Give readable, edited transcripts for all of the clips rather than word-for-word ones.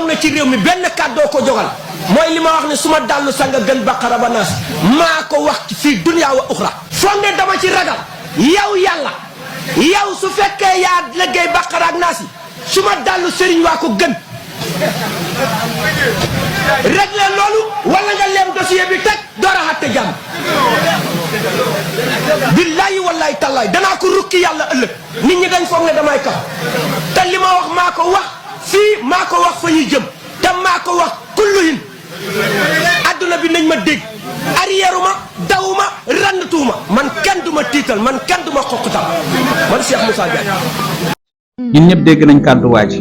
na ci réew mi benn kàddoo ko jogal mooy li ma wax ne su ma dallu sanga gën baqara ba naas maa ko wax fii dunya wa uxra foog ne dama ci ragal yow yàlla yow su fekkee yaa liggéey baqara ak naas yi su ma dallu sëriñ waa ko gën réglé loolu wala nga leem dossier bi teg door a xatte jàmm billaahi wallaahi tallaahi danaa ko rukki yàlla ëllëg nit ñi dañ foog ne damay kaf te li ma wax maa ko wax fii maa ko wax fa ñuy jëm te maa ko wax kulluhin adduna bi nañ ma dégg arrière ma dawuma randatuuma man kenn du ma tiital man kenn du ma xoqutal man Cheikh Moussa Diagne. ñun ñëpp dégg nañ kàddu waa ji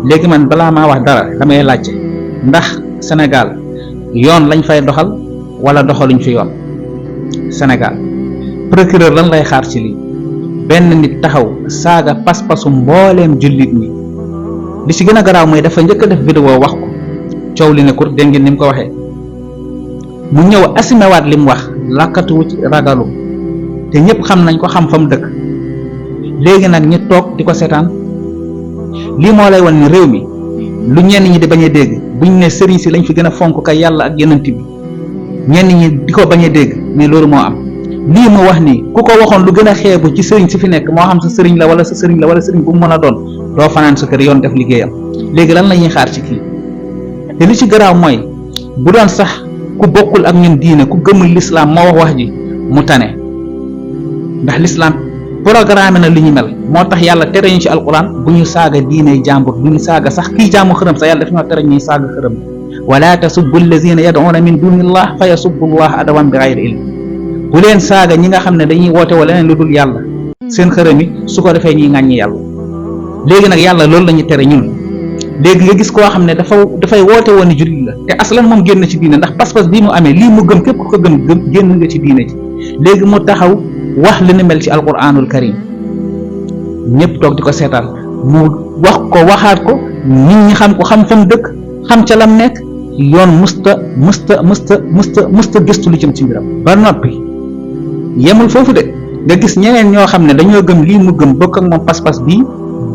léegi man balaa maa wax dara damay laajte ndax Sénégal yoon lañ fay doxal wala doxaluñ fi yoon Sénégal procureur lan lay xaar ci lii benn nit taxaw saaga pas-pasu mbooleem jullit ñi li ci gën a garaaw mooy dafa njëkk a def vidéo wax ko coow li ne kur dégg ngeen ni mu ko waxee mu ñëw assumé waat li mu wax làkkatuwu ci ragalu te ñëpp xam nañ ko xam fa mu dëkk léegi nag ñi toog di ko seetaan lii moo lay wan ni réew mi lu ñenn ñi di bañ a dégg buñ ne sëriñ si lañ fi gën a fonk ka yàlla ak yenant bi ñenn ñi di ko bañ a dégg mais loolu moo am lii mu wax nii ku ko waxoon lu gën a xeebu ci sëriñ si fi nekk moo xam sa sëriñ la wala sa sëriñ la wala sëriñ bu mu mën a doon doo fanaan sa kër yoon def liggéeyam léegi lan la ñuy xaar ci kii te li ci garaaw mooy bu doon sax ku bokkul ak ñun diine ku gëmul lislaam moo wax ji mu tane ndax lislaam programme na li ñu mel moo tax yàlla tere ñu ci alquran bu ñu saaga diine jàmbur bu ñu saaga sax kii jaamu xërëm sax yàlla daf ñoo tere ñuy saaga xërëm wala tasubbu allazina yad'una min dunillah fa yasubbu allah adawan bi ghayri ilm bu leen saaga ñi nga xam ne dañuy woote wala leneen lu dul yàlla seen xërëm yi su ko defee ñuy ŋàññi yàlla léegi nag yàlla loolu la ñu tere ñun léegi nga gis koo xam ne dafay woote woon ni jullit la te aslan moom génn ci diine ndax pas-pas bii mu amee lii mu gëm képp ku ko gëm génn nga ci diine ji léegi mu taxaw wax li ni mel ci alquranul karim ñëpp toog di ko seetaan mu wax ko waxaat ko nit ñi xam ko xam fa mu dëkk xam ca lam nekk yoon musta gëstu lu jëm ci mbiram ba noppi yemul foofu de nga gis ñeneen ñoo xam ne dañoo gëm lii mu gëm bokk ak moom pas-pas bii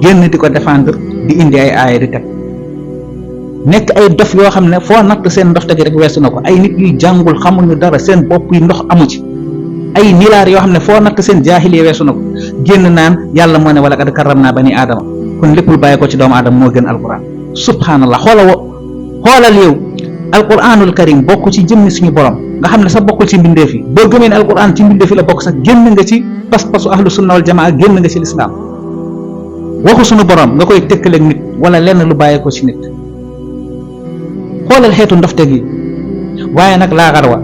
génn di ko défendre di indi ay aaya di teg nekk ay dof yoo xam ne foo natt seen ndox tegi rek weesu na ko ay nit yuy jàngul xamuñu dara seen bopp yi ndox amu ci ay nilaar yoo xam ne foo natt seen jaahiliya weesu na ko génn naan yàlla moo ne wala qad karramnaa bani aadama kon lépp lu bàyyi ko ci doomu aadama moo gën alquran subhanallah xoolal yow alquranul karim bokk ci jëmmi suñu borom nga xam ne sa bokkul ci mbindeef yi boo gëmee ne alquran ci mbindeef yi la bokk sax génn nga ci pas-pasu ahlu sunna wal jamaa génn nga ci lislaam waxu suñu borom nga koy tëkkaleeg nit wala lenn lu bàyyi ko ci nit xoolal xeetu ndofte gi waaye nag laa xarwa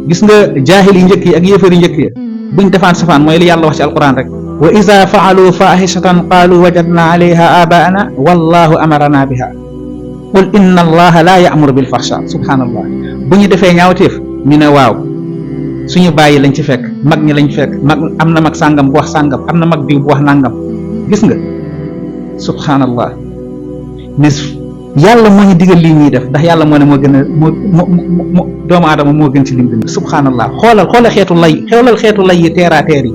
gis nga jaahil yi njëkk yi ak yéefar yi njëkk yi buñ defaan safaan mooy li yàlla wax ci alquran rek wa iza faalu fahishatan qaalu wajadna alayha abaana wallahu amarana biha qul inna allaha la ya'muru bil fahsha subhanallah bu ñu defee ñaawteef ñu ne waaw suñu bàyyi lañ ci fekk mag ñi lañ fekk mag am na mag sàngam bu wax sàngam am na mag diw bu wax nàngam gis nga subhanallah mais yàlla moo ñu digal lii ñuy def ndax yàlla moo ne moo gën a moo doomu aadama moo gën ci lim bind subhanallah xoolal xeetu lay yi teer yi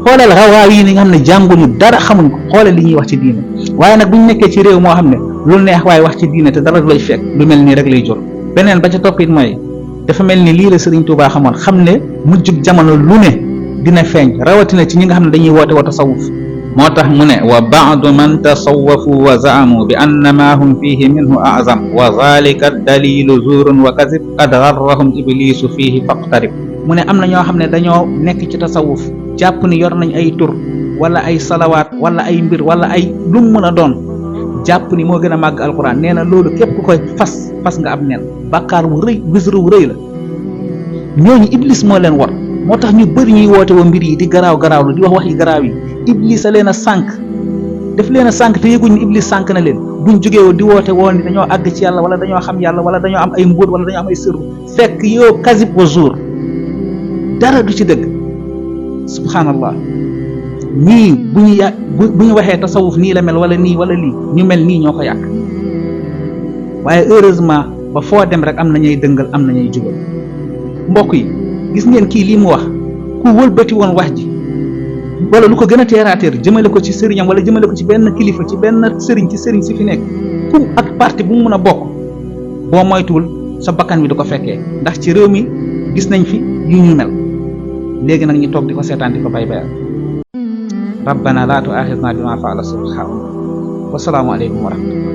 xoolal rawaaw yi ni nga xam ne jànguñu dara xamuñ ko xoolal li ñuy wax ci diine waaye nag bu ñu nekkee ci réew moo xam ne lu neex waaye wax ci diine te dara du lay fekk lu mel nii rek lay jur beneen ba ca toppit mooy dafa mel ni lii la Sëriñ Tuubaa xamoon xam ne mujjug jamono lu ne dina feeñ rawatina ci ñi nga xam ne dañuy woote wa tasawuf moo tax mu ne wa baadu man tasawafu wa zaamu bi anna ma hum fihi minhu azam wa zalika dalilu zuurun wa kazib qad garrahum iblisu fihi faqtarib mu ne am na ñoo xam ne dañoo nekk ci tasawuf jàpp ni yor nañ ay tur wala ay salawaat wala ay mbir wala ay lu mu mën a doon jàpp ni moo gën a màgg alquran nee na loolu képp ku koy fas nga am nen bàkkaar wu rëy wisru wu rëy la ñooñu iblis moo leen war moo tax ñu bëri ñuy woote wa mbir yi di garaawlu di wax yi garaaw yi iblis a leen a sànq daf leen a sànq te yëguñ ni iblis sànq na leen buñ jógee di woote woon ni dañoo àgg ci yàlla wala dañoo xam yàlla wala dañoo am ay mbóot wala dañoo am ay sirru fekk yow kasib wa jour dara du ci dëgg subhanallah ñii bu ñu waxee tasawuf nii la mel wala nii wala lii ñu mel nii ñoo ko yàq waaye heureusement ba foo dem rek am na ñuy dëngal am na ñuy jubal mbokk yi gis ngeen kii lii mu wax ku wëlbati woon wax ji wala lu ko gën a teeraateer jëmale ko ci sëriñam wala jëmale ko ci benn kilifa ci benn sëriñ ci sëriñ si fi nekk kum ak parti bu mu mën a bokk boo moytuwul sa bakkan bi du ko fekkee ndax ci réew mi gis nañ fi yu ñu mel léegi nag ñu toog di ko seetaan di ko bay bayal rabbana la tu'akhidna bima fa'ala subhanahu wa salaamu aleykum wa rahmatullah